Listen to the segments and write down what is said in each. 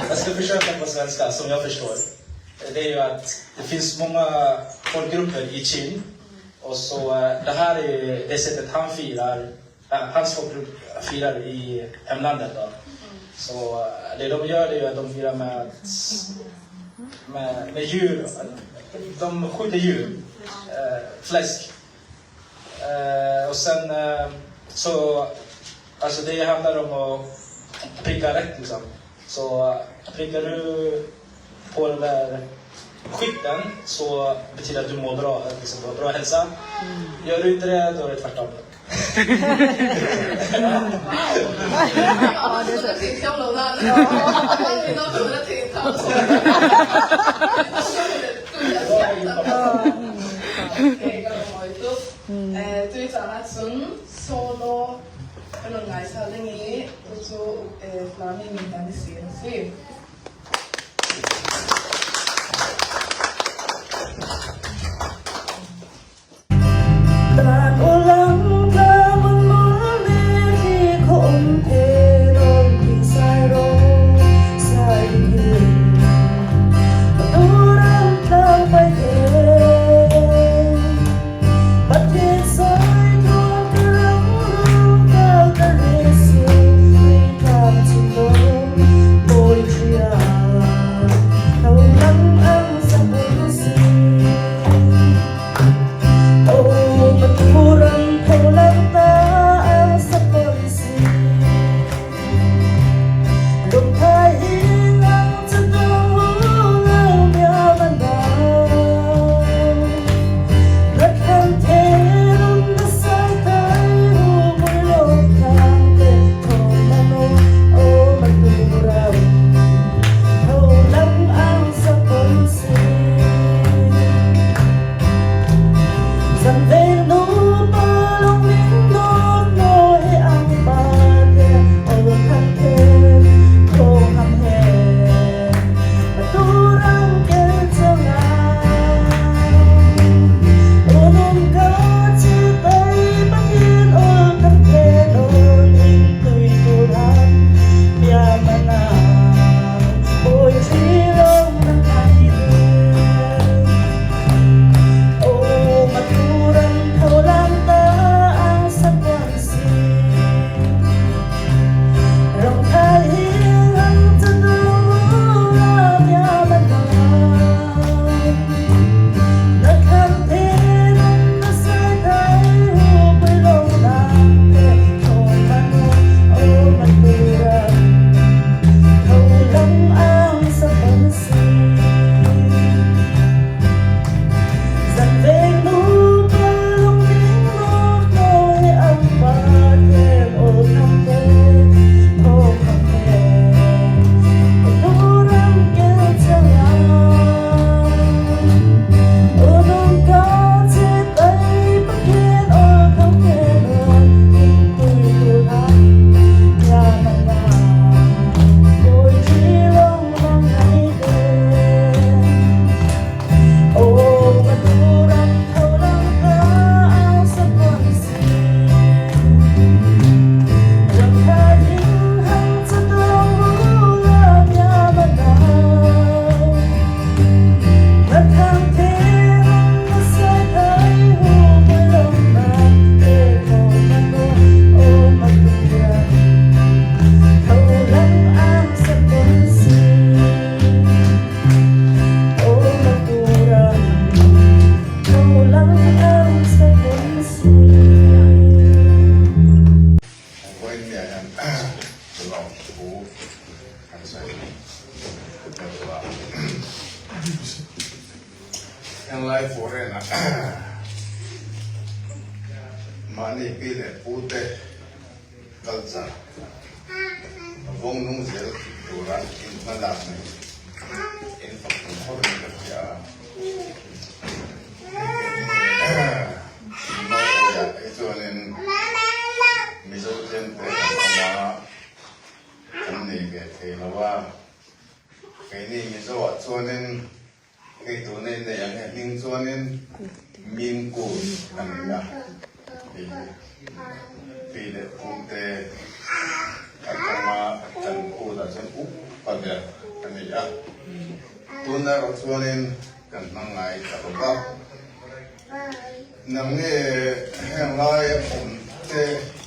Jag ska försöka på svenska som jag förstår. Det är ju att det finns många folkgrupper i Kina. Och så det här är det sättet han firar. Hans folkgrupp firar i hemlandet då. Så det de gör det är att de firar med, med, med djur. De skjuter djur, fläsk. Och sen så, alltså det handlar om att pricka rätt liksom. Så prickar du på den där skytten så betyder det att du mår bra, liksom, du har bra hälsa. Gör du inte det, då är det tvärtom.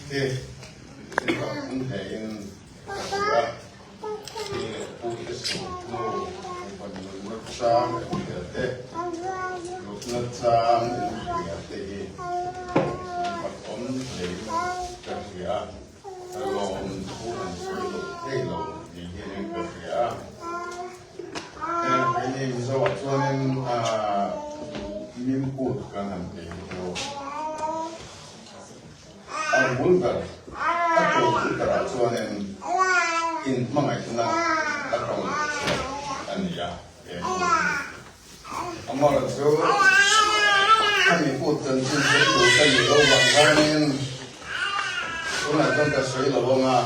hi in fak awm hle in ka hria. Pi leh pu te suh hnu upa nunna chang in hria te, hlutna chang in hria te hi in fak awm hle in ka hria. Ka lawm thu an sawi loh thei lo ni hianin ka hria a. Heng keini Mizoah chuanin Mimkut kan han tih hi chu a bul ber, a tul bul berah chuanin inhmangaihna a tawng chhuak a ni a, he kut hi. Amaherawhchu, khami kut chanchin sawi tur ka nih loh vang khanin tunah chuan ka sawi lo ang a,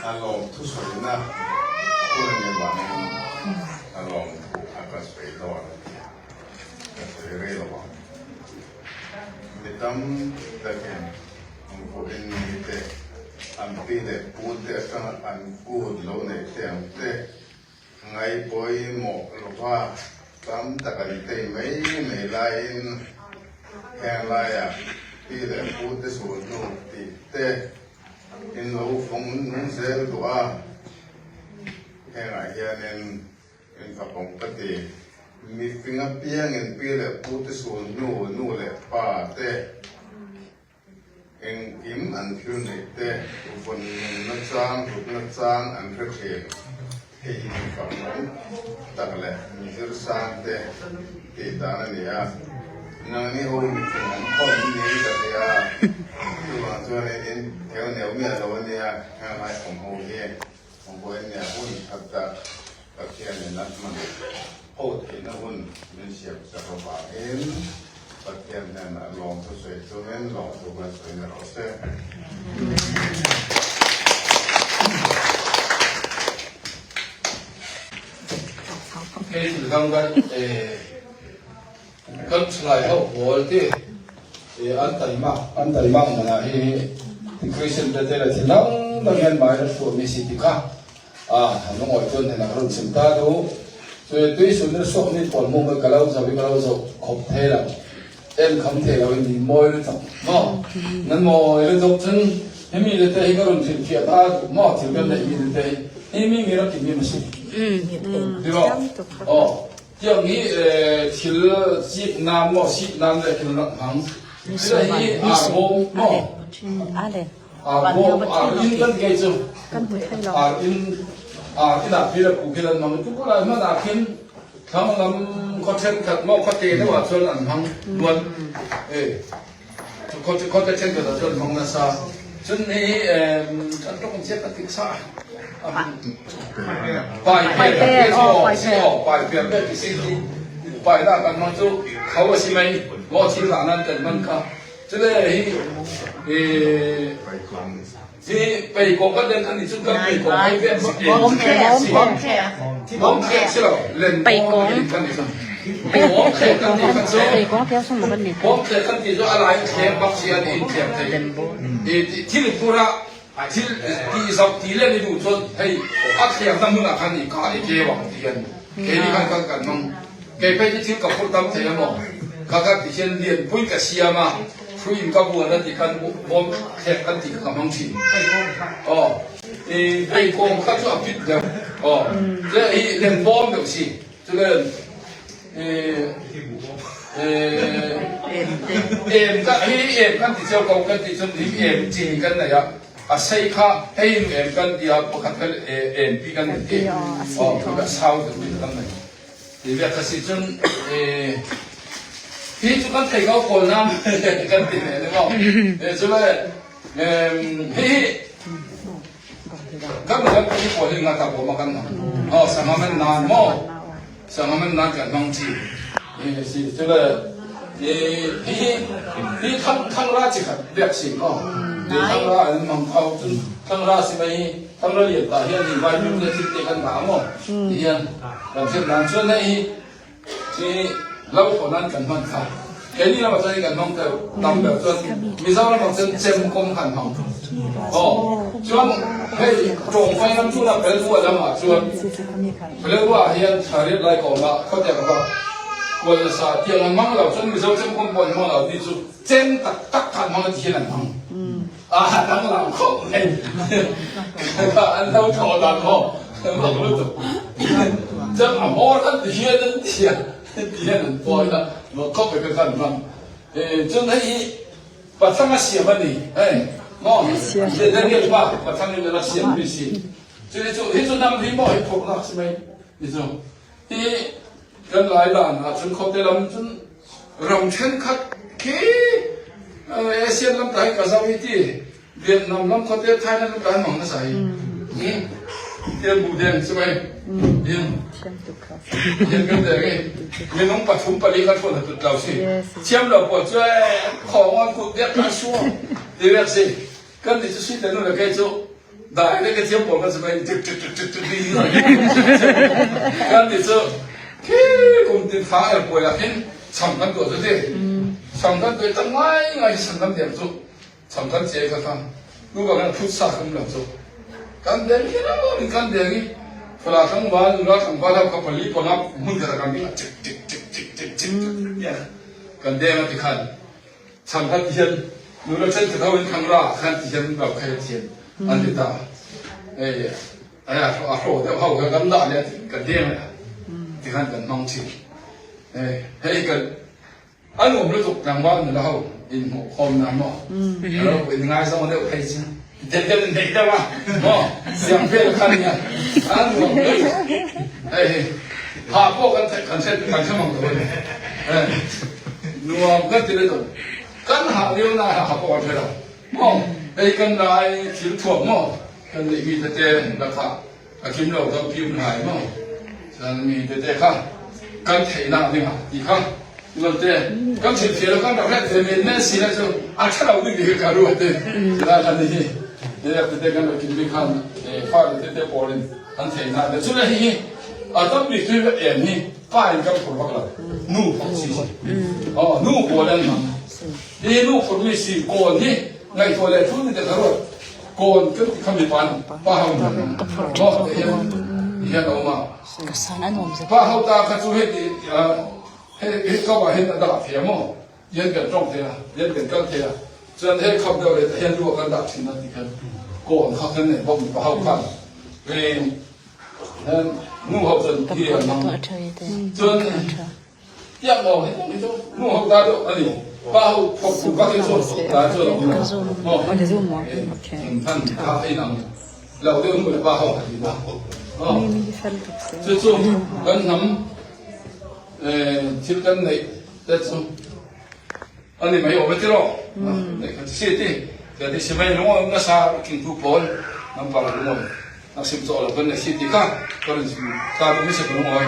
a lawmthusawina hun a nih vangin a lawmthu a ka sawi dawn a ni a, ka sawi rei lo ang. Mi tam takin an vuahin mite an pi leh pute atanga an kut lo neih te ang te, Ngai pawimawh lova tam tak an tei mai mai laiin heng laiah pi leh pu te sual hnu tih te in lo fawng nung zel duh a, hengah hianin in fakawm ka ti. Mifing apiangin pi leh pu te sual hnu nu leh pa te. Engkim an thil neih te, vawn nunna chang, hlutna chang an hre thin. Hei hi mi fakawm tak leh mi zirsang te tih dan a ni a. Nangni ho mifing an khawm niin ka hria a, chuvang chuan in theu neu miah lo a nia, henglai awm ho hi vawinia hun khat tak Pathianin a hman ho theihna hun min siam sak avangin Pathian hnenah lawmthu sawi chungin lawmthu kan sawi na rawh se. Hei thil dang daih kan thalai ho pawl te an taimak an taimak manah hi Christian te te leh thil dang dang hian mai a hruai mi si ti kha A, a lungawi chuan hnenah ka rawn chim ta duh. Chu tui sunna suak ni pawl hmuh mai ka lo zo i ka lo zo khawp thei lo. En kham thei lo in min mawi lutuk maw? Nan mawi lutuk cun himi le te hi ka rawn hrilhfiah ta duh maw? Thil kan neih mi le te hi hi mi mi rak kim mi ma si. Ti maw? Aw, tiang hi thil cip nan maw sip nan le thil rak hmang. Thil hi aa bawm maw? Ar-in kan kei cu ar-in ar-in ah pi le pu khin an hmang i tukulai hmanh ah khin thlanglam khua ṭhenkhat maw khuate deuh ah cun an hmang luan khuate ṭhenkhat ah cun an hmang nasa cun hi kan tluk in chiat kan tik sa pai per pai per pe ti si pai da kan hmang cu kho a si mei maw thil hlah nan kan hman kha Cule hi hi peikawng kan den kan i cun kan peikawng hei ve bom khek si lo len bom kan i cun bom khek kan ti kan cu bom khek kan ti cu a lai thleng bak si an in thleng thei thil pura thil ti zau ti le ni du cun hei a thleng na mun ah khan i ka i ke wang ti an ke ni kan kan kan mang Kei pei hi thil ka phurh tam thei a maw? Ka ka ti hian lianpui ka siam a, hrui in ka buan a ti khan bawm thlek kan ti kha ka hmang thin. Aw, i peikawng kha cu a pit deuh. Aw, le hi len bawm deuh si. Culen em ka hi em kan ti cio ko kan ti cun hi em cin kan nei a a sei kha hei em kan ti a pakhat kan em pi kan ti. Aw, ka sau deuh mi kan nei. Ti ve ka si cun hi cu kan thei ko kawl nam kan ti ne ne maw cu le hi kan kan hi pawl hi nga ta ko ma kan oh sangamen nan mo sangamen nan kan mang chi si cu le hi hi thang thang ra chi khat bek si oh thang ra an mang khau cun thang ra si mai thang ra lian ta hian ni vai mi le thil te kan ba mo ti hian Kan hriat dan chuan hei hi hi lo thaw nan kan hman kha. Keini lamah chuan hi kan hmang deuh tam deuh chuan Mizoram ah chuan chem kawm kan hmang. Aw chuan hei tawngfai lam chu la Belvua lamah chuan Belvua ah hian thla riat lai ka awm a khawte ka va. Kual nasa tiang an hmang lo chuan Mizo chem kawng pawh an hmang lo tih chu chem tak tak kha an hmang a ti hian an hmang a danglam khawp mai kha an lo thawh dan pawh mak lutuk chem a hmawr khan ti hian an ti a ti hian an pawi a mak khawp mai kha an hmang chuan hei hi Pathang a siam a ni hei maw Daniel pa pathang in a siam mi si chu hi chu hi chu hnam hi maw hi phawk nak si mai ni chu Hi kan lai dan ah cun khuate lam cun ram thenkhat khi ASEAN lam ta hi ka zoh i ti Vietnam lam khuate Thailand lam ta hi mang nasa hi tian bu deng si mei hin hin kan deng i minung pathum pali kan hruan tut lo si thiam lo pawl cu khong on kut dek kan suo ti vek si Kan nih cu sui le nu le kei cu dai le ka thiam pawl kan si mei tik tik tik tik tik ti kan nih cu khi kum tin fa er puai ah khin cham kan tuah cu ti cham kan tuah tam ngai ngai cham kan deng cu cham kan ce kha kha nu ba kan phut sa kan lo cu kan deng khi lo in kan deng i fala tlangval nula tlangval ha ka pali panga mun ka kan ding tik tik tik tik tik tik ya kan deng ti khan Chang khan ti hian nu le chen tho in thang ra khan ti hian lo khai thian an ti ta ei ai a a hro deuh ho kan kan dah le kan deng le ti khan kan hmang thin ei hei kan an um lu tuk tlangval nu la ho in hmuh khom na mo ro in ngai zong deuh phei chu den den in dei deuh a mo siang fel khan nia an um lu ei ha po kan kan set kan semang to Nuam kan ti le kan hah lio na ha pawh a lo maw hei kan lai thil thuam maw kan neih mi tete lakha a kim lo tam pi um lai maw chan mi tete kha kan theihnak ding ah ti kha te kan thil thial kan rak let ve men men si na chu a thalo ding hi ka ruat te la kan hi tete kan rak kim ding khan fa tete pawl in an theihnak le chu le hi a tam bik tu em hi Pa in kan phur bak lo. Nu phur si si. Oh, nu pawl an hmang. Hi nu phur mi si kawn hi ngaihtuah le thul ni te ruat. Kawn kan ti khami pan pa hau na. Mo te hian hian a um a. Pa hau ta kha chu he ti he he ka wa hin a dah thia mo. Yan kan tong thia, yan kan kal thia. Chuan he khap deuh le hian lu kan dah thin na ti khan kawn kha kan nei bok pa hau khan. Nu ho cun hi an hmang. Cun tiang lawng hi hi cu nu ho ta deuh ani. Pa ho phok ku bak hi cu ta cu lo mo. Than kha ei nang lo deuh nu le pa ho ka ti na. Cu cu kan hnam thil kan neih te cu ani mai om ti ro. Si ti. Ti si mai lung na sa king tu pawl nam pa lung Nak sim cawh lo kan na si ti kha kan ta tu mi si ka lung oi.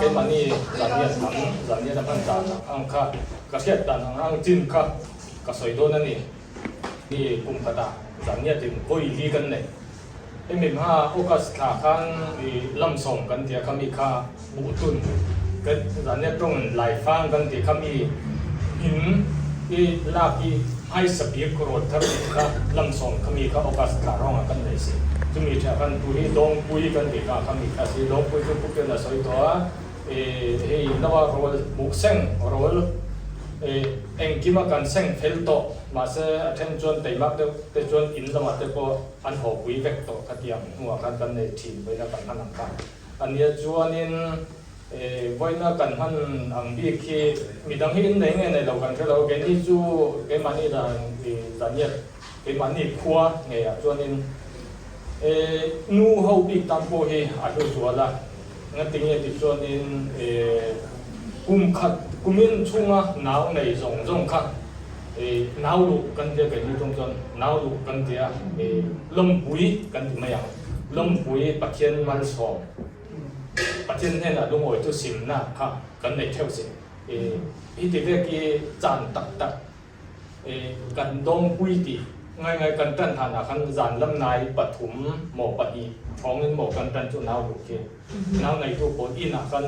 Keimahni zaniat ang zaniat a hman dan ang kha ka hriat dan ang ang chin kha ka sawi dawn a ni. Ni kum khatah zaniatin vawi li kan nei. Hemi hma August thla khan i lamsawm kan tia kha mi kha buhtun kan zaniat tawngin laifang kan tih kha mi in i lak i hmaisa bik rawn thar tih kha lamsawm kha mi kha August thla rawngah kan nei si. Chumi ṭheh khan tu hi Dawngpui kan tih kha kha mi kha si. Dawngpui chu Pu Pian a sawi tawh a. Hei naua rawl buh seng rawl engkima kan seng fel tawh mahse a then chuan teimak deuh te chuan in lamah te pawh an hawpui vek tawh khatiang hnuah khan kan nei thin vawiina kan hman ang kha a nia chuanin vawiina kan hman ang bik hi midang hi in nei nge nei lo kan hre lo keini chu keimahni dan zaniat keimahni khua ngeiah chuanin nu ho bik tan pawh hi a hlu zual a. Ngatinge ti chuanin kum khat kumin chhunga nau nei zawng zawng kha nau luh kan tia keini tum chuan nau luh kan tia lawmpui kan ti mai ang. Lawmpui Pathian malsawm Pathian hnenah lungawi chu simna kha kan nei theuh si. Hi ti vek hi chan tak tak Kan dawngpui tih ngai ngai kan tan hlan ah khan zan lam nai pathum maw pahnih thawng in maw kan tan chu nau luh khi. Nau neitu pawl inn ah khan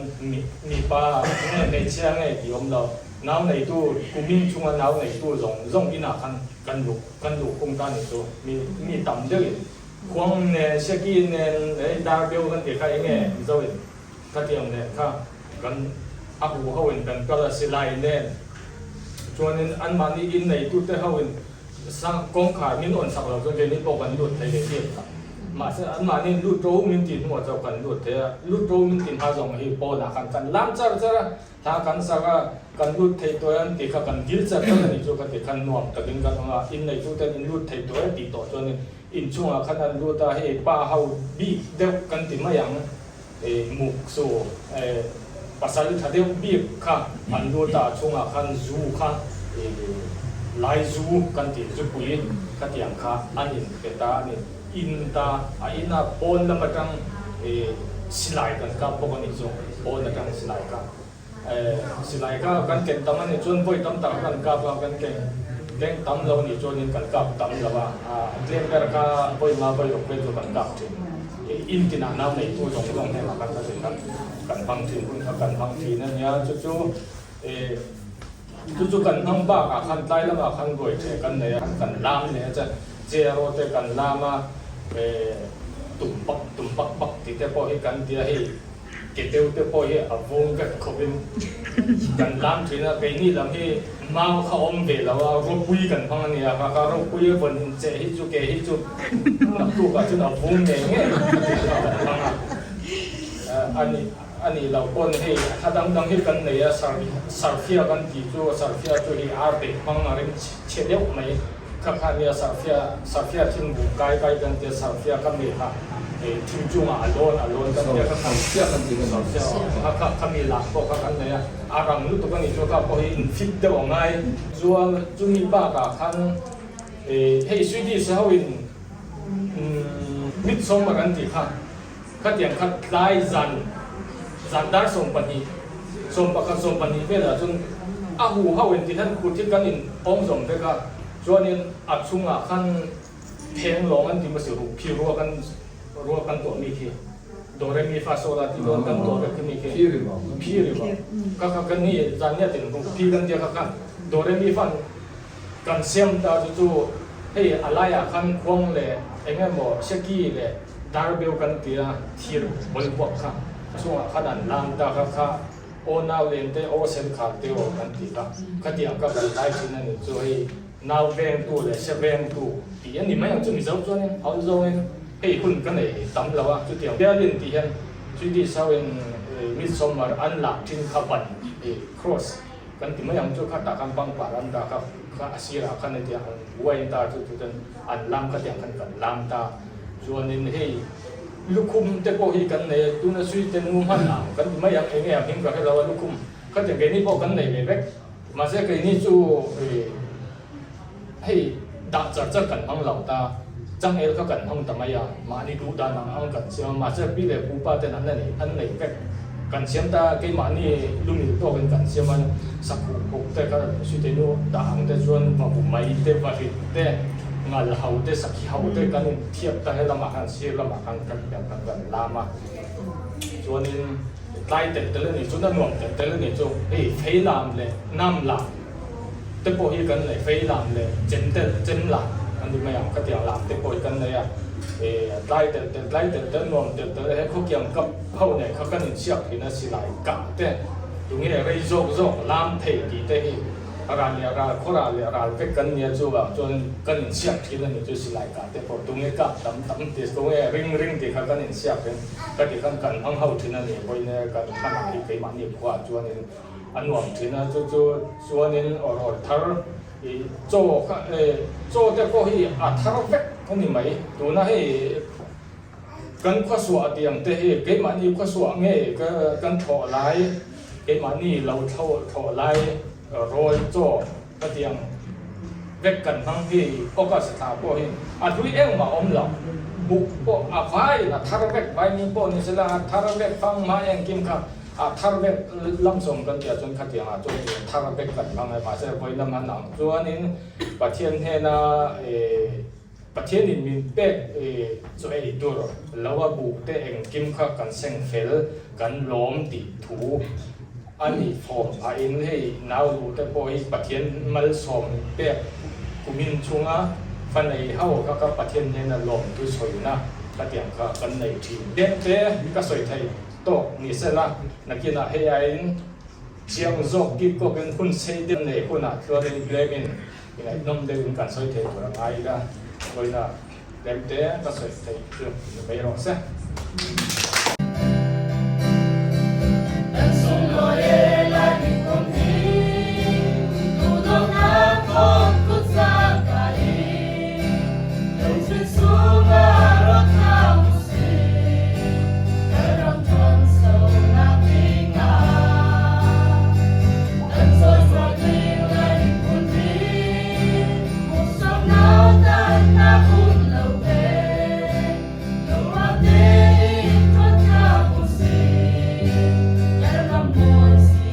mipa nge hmeichhia nge tih awm lo, nau neitu kumin chunga nau neitu zawng zawng inn ah khan kan luh kan luh khung ta ni chu mi mi tam deuh in khuang nen seki nen hei darbeu kan tih kha enge Mizo in Khatiang nen kha kan a hu ho in kan kal a silai nen chuanin anmahni inneitute ho in sang kawngkhar min awn sak lo chuan keini pawh kan lut thei ve bik a. Mahse anmahni in lut ro min tih hnuah chuan kan lut thei a, lut ro min tih hma zawng hi pawnah khan kan lam char char a, thla kan sak a, kan lut thei tawh em tih kha kan dil char char a nih chu ka ti khan nuam takin kan awm a, inneituten in lut thei tawh em tih tawh chuanin inchhungah khan an lut a, hei pa ho bik deuh kan ti mai ang. Muk chu pasal tha deuh bik kha an lut a, chungah khan zu kha lai zu kan tih zupui khatiang kha an in pet a, an in in ta a, in a pawn lam atang silai kan kap bawk a nih chu, pawn atang silai kha silai kha kan ken tam a nih chuan vawi tam tak kan kap a, kan ken keng tam lo a nih chuanin kan kap tam lo a, a tlem ber kha vawi nga vawi ruk vel chu kan kap thin. In tinah nau neitu zawng zawng hnenah khan ka zin khan kan hmang thin hun kha kan hmang thin a nia, chu chu chu chu kan hmang bakah khan tlai lamah khan ruai ṭhe kan nei a, kan lam leh a chuan cheraw te kan lam a, tum pak tum pak pak tih te pawh hi kan ti a hei. Ke deuh te pawh hi a vung vek khawpin kan lam thin a, keini lam hi mau kha awm ve lo a, ropui kan hmang a nia, kha kha ropui a vawn incheh hi chu ke hi chu naktuk ah chuan a vung ngei ngei a tih kha kan hmang a, a nih a nih loh pawn hei a dang dang hi kan nei a, sarfia kan tih chu sarfia chu hei ar beh hmang a rem chhe deuh mai. Kha kha nia sarfia sarfia thing bung kai kai kan tia sarfia ka mi kha thing chungah a lawn a lawn kan tia kha kha sarfia kan ti kan sarfia kha kha kha mi lak pawh kha kan nei a a rang lutuk a nih chu kha pawh hi in fit deuh a ngai chuan chumi bakah khan hei Swedish ho in midsummer an tih kha khatiang kha tlai zan zan dar 12 11 12 velah chuan a hu ho in ti hian kut hi kan in awm zawm vek a chuanin a chungah khan pheng lawng an ti hmasa ruh khi rua kan rua kan tuah mi khi do re mi fa so la ti dawn kan tuah vek khi mi khi phi ri vang kha kha kan ni zan nia tin ruh phi kan tia kha khan do re mi fan kan siam ta chu chu hei a laiah khan khuang leh eng emaw seki leh darbeu kan tia thir bawlhbuak kha chungah khan an lam ta kha kha Aw nau len te aw sen khar te aw kan ti kha khatiang ka kan lai thin a nih chu hei nau vengtu leh se vengtu tih a ni mai ang chu Mizo chuanin hawl zawngin hei hun ka nei tam lo a chutiang bialin tih hian Swedish ho in midsummer an lak thin kha ban cross kan ti mai ang chu kha tah khan pangpar an dah kha kha a sirah khan hetiang an wine ta chu chu chuan an lam khatiang khan kan lam ta chuanin hei Lukhum te pawh hi kan nei a, tuna sui te nu hman ang kan ti mai ang, enge a hming ka hre lo a, lukhum khatiang keini pawh kan nei ve vek, mahse keini chu hei dah char char kan hmang lo ta. Changel kha kan hmang ta mai a, mahni duh dan ang ang kan siam a, mahse pi leh pu pa ten an la nei, an nei vek. Kan siam ta, keimahni lumil tawkin kan siam a, sakhuh huk te kha suite nu dah ang te chuan va bu mai te, va rit te, ngal ho te, sakhi ho te kan inthiap ta he lamah khan sir lamah khan kan pian khan kan lam a. Chuanin tlai tel tel a nih chu, na nuam tel tel a nih chu, hei fei lam leh nam lam te pawh hi kan nei, fei lam leh chem tel chem lam an ti mai ang, khatiang lam te pawh hi kan nei a, eh tlai tel tel tlai tel tel nuam tel tel he khawkiang kap ho nen kha kan inchhiak thin a silai kah te tunge rei zawk zawk lam thei tih te hi ral leh ral khaw ral leh ral vek kan nia chuvang chuan kan inchhiak thin a ni chu silai kah te pawh tunge kah tam tam tih tunge ring ring tih kha kan inchhiak thin ka ti khan kan hmang ho thin a ni vawiin kan hmanah hi keimahni khuaah chuanin A nuam thin a, chu chu chuanin awrawl thar i chaw kha e chaw te pawh hi a thar vek a ni mai. Tuna hei kan khawsuah tiang te hi keimahni khawsuah nge ka kan thlawh lai keimahni lo thlo thlawh lai rawl chaw ka tiang vek kan hmang hi August thla pawh hi a hlui engmah awm lo. Buk pawh a vaiin a thar vek vaimim pawh ni sela a thar vek fang hma engkim kha A thar vek lamsawm kan tih ah chuan khatiang ah chuan ih thar vek kan hmang e mahse vawi lam han ang chuanin Pathian hnena ih Pathianin min pek ih chaw ei tur lo a buk te engkim kha kan seng fel kan lawm tih thu a nih fawm phahin hei nau luh te pawh hi Pathian malsawm min pek kumin chunga fa nei ho kha ka Pathian hnena lawm thu sawina khatiang kha kan nei thin. Dente ka sawi thei. Tawk ni sela, nakinah hei aiin chiang zawk kik kawkin hun sei deuh nei hunah chuanin tlemin i ngaihnawm deuhin kan sawi thei tur a ngai ila, vawiina tlem te ka sawi theih chu ni mai rawh se. Kan sunglawi e lai miphun hi, duhdawtnak thawng kut zak ah i, lungthin sungah rawt hna usih. Kan ram ṭhanchonak dingah kan cawimawi ding lai miphun hi, hmuhsaknak tannak um lo te, lungrual tein ṭuan hna usih. Kan ram mawi si.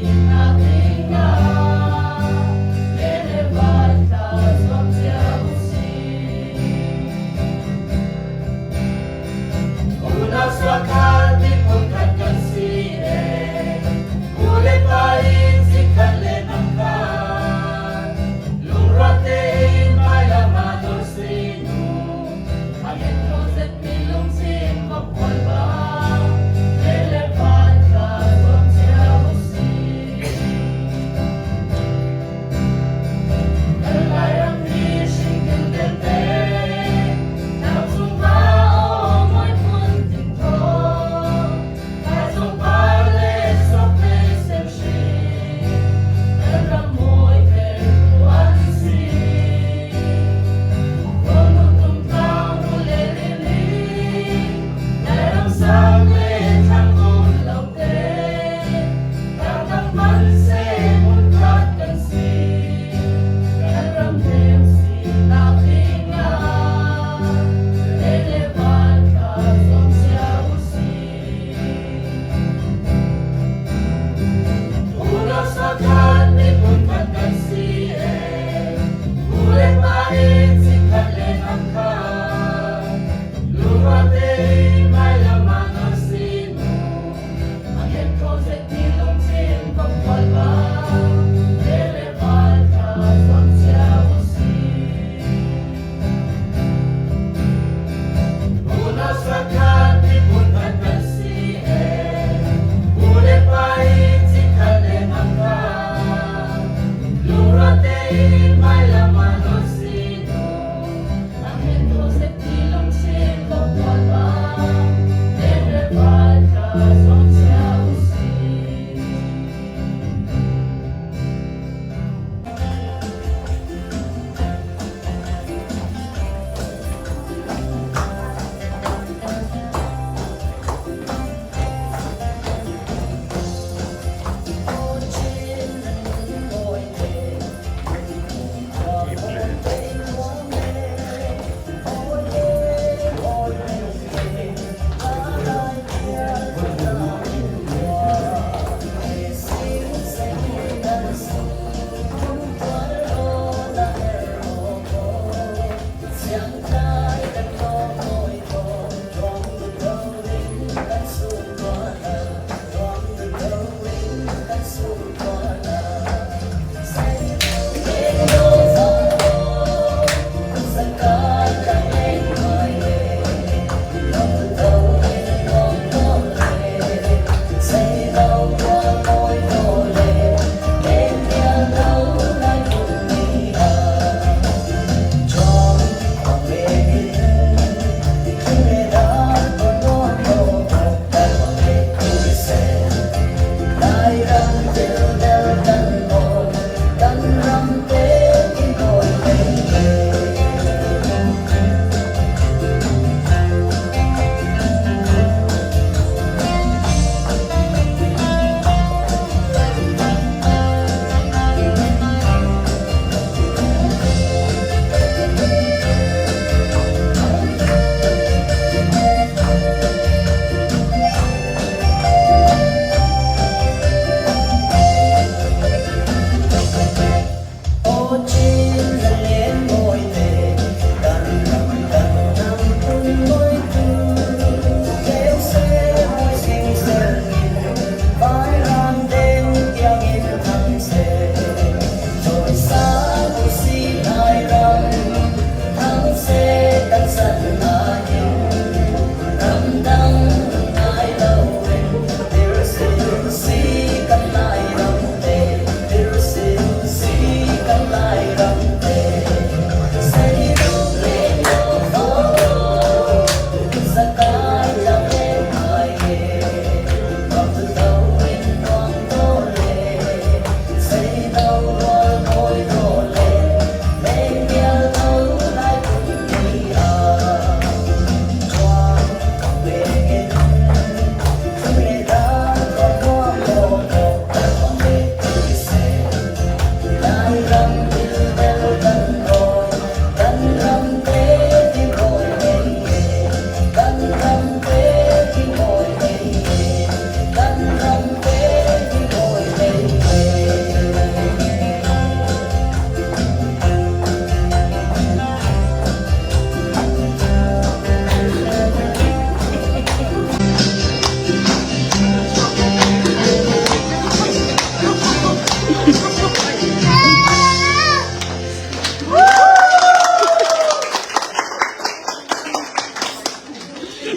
Khami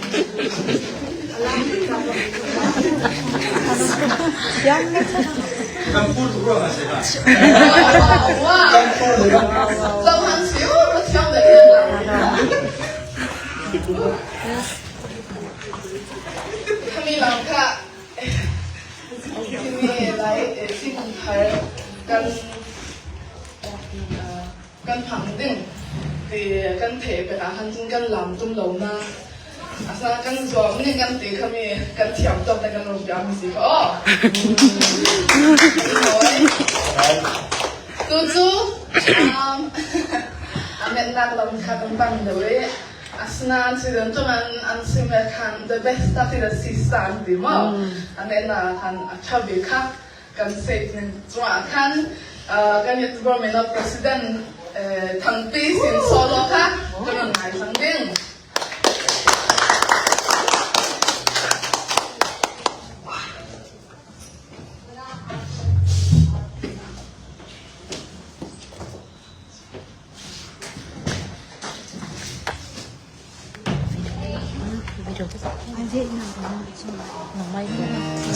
lam kha Khimi lai thingkung thar kan kan phang ding ti kan theih pek ah khan cun kan lam tum lo na asinain kan zuam ning kan ti kha mi kan thiam tawk te kan rum piak mi si kha aw. Tu cu a mennak lam kha kan pang deuh i Asinain cutin tung an sim le khan the best ta ti the sista an ti maw? A nehnak ah khan a ṭha bik kha kan save ning cungah khan kan government of president Thangpi sin solo kha kan on ngai cang ding.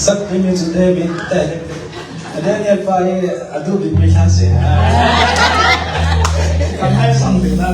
Sak timi cu David Daniel pa hi a duh bikmi hla si. Kan hai sang bik na.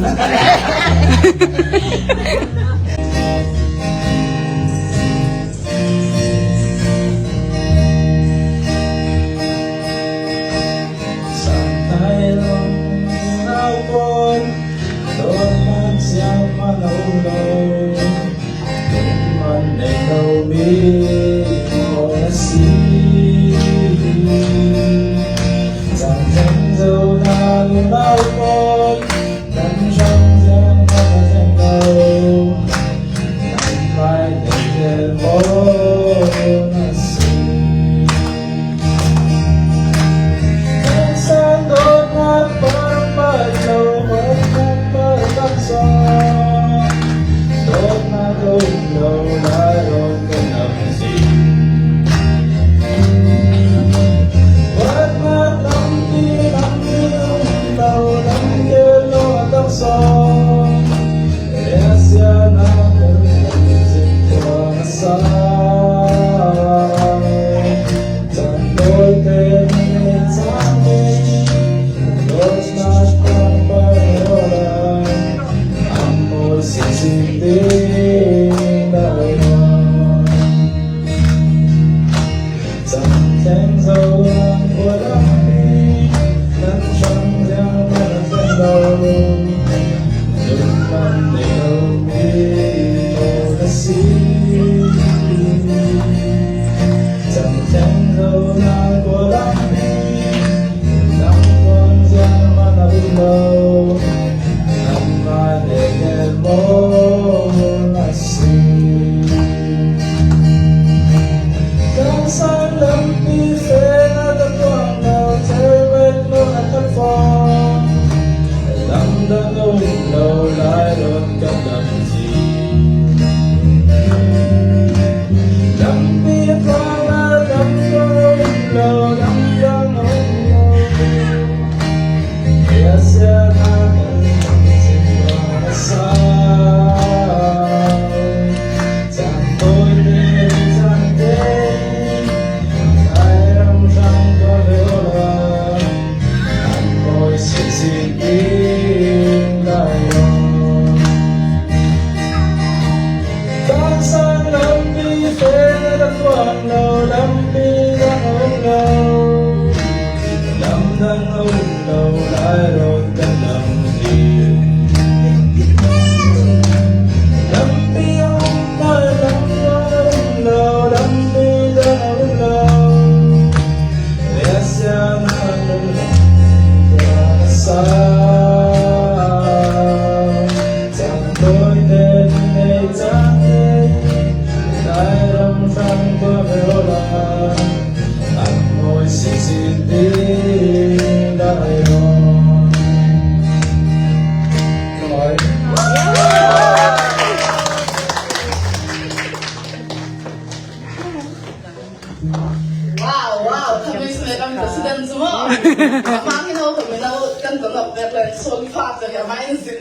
Wow, wow, kami sila kan president semua. Amang hino kami na kan tanap na plan sol fa sa kaya main sin.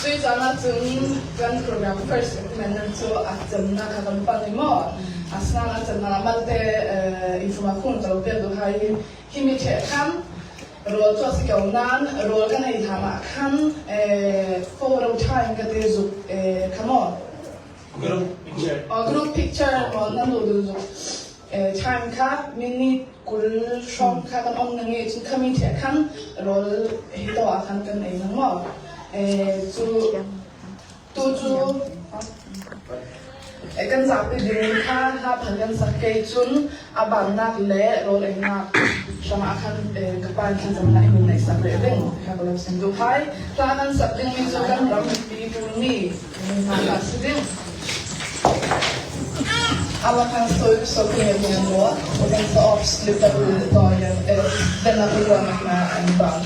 Tui caan ahcun kan program first equipment cu a cemnak kha kan pan i maw asinain a cemnak ah malte information ka lo pek duh hai hi mi ṭheh khan rawl cu a si ko nain rawl kan ei hlan ah khan photo time ka ti zuk kha maw Group picture. Group picture maw nan duh duh zuk time kha minute 20 hrawng kha kan om na nge cun khami ṭheh khan rawl hi to ah khan kan ei nang maw cu tu cu kan zapi ding kha hla phan kan sak ke cun a bannak le rawl einak hrangah khan ka pa in thlacamnak in min nei sak leh ding kha ka lo sim duh hai. Hla kan sak ding mi cu kan ram mipi mi hna si ding. Alla kan stå ut så sjunger vi en låt och sen så avslutar vi dagen, eller denna programmet med en bön.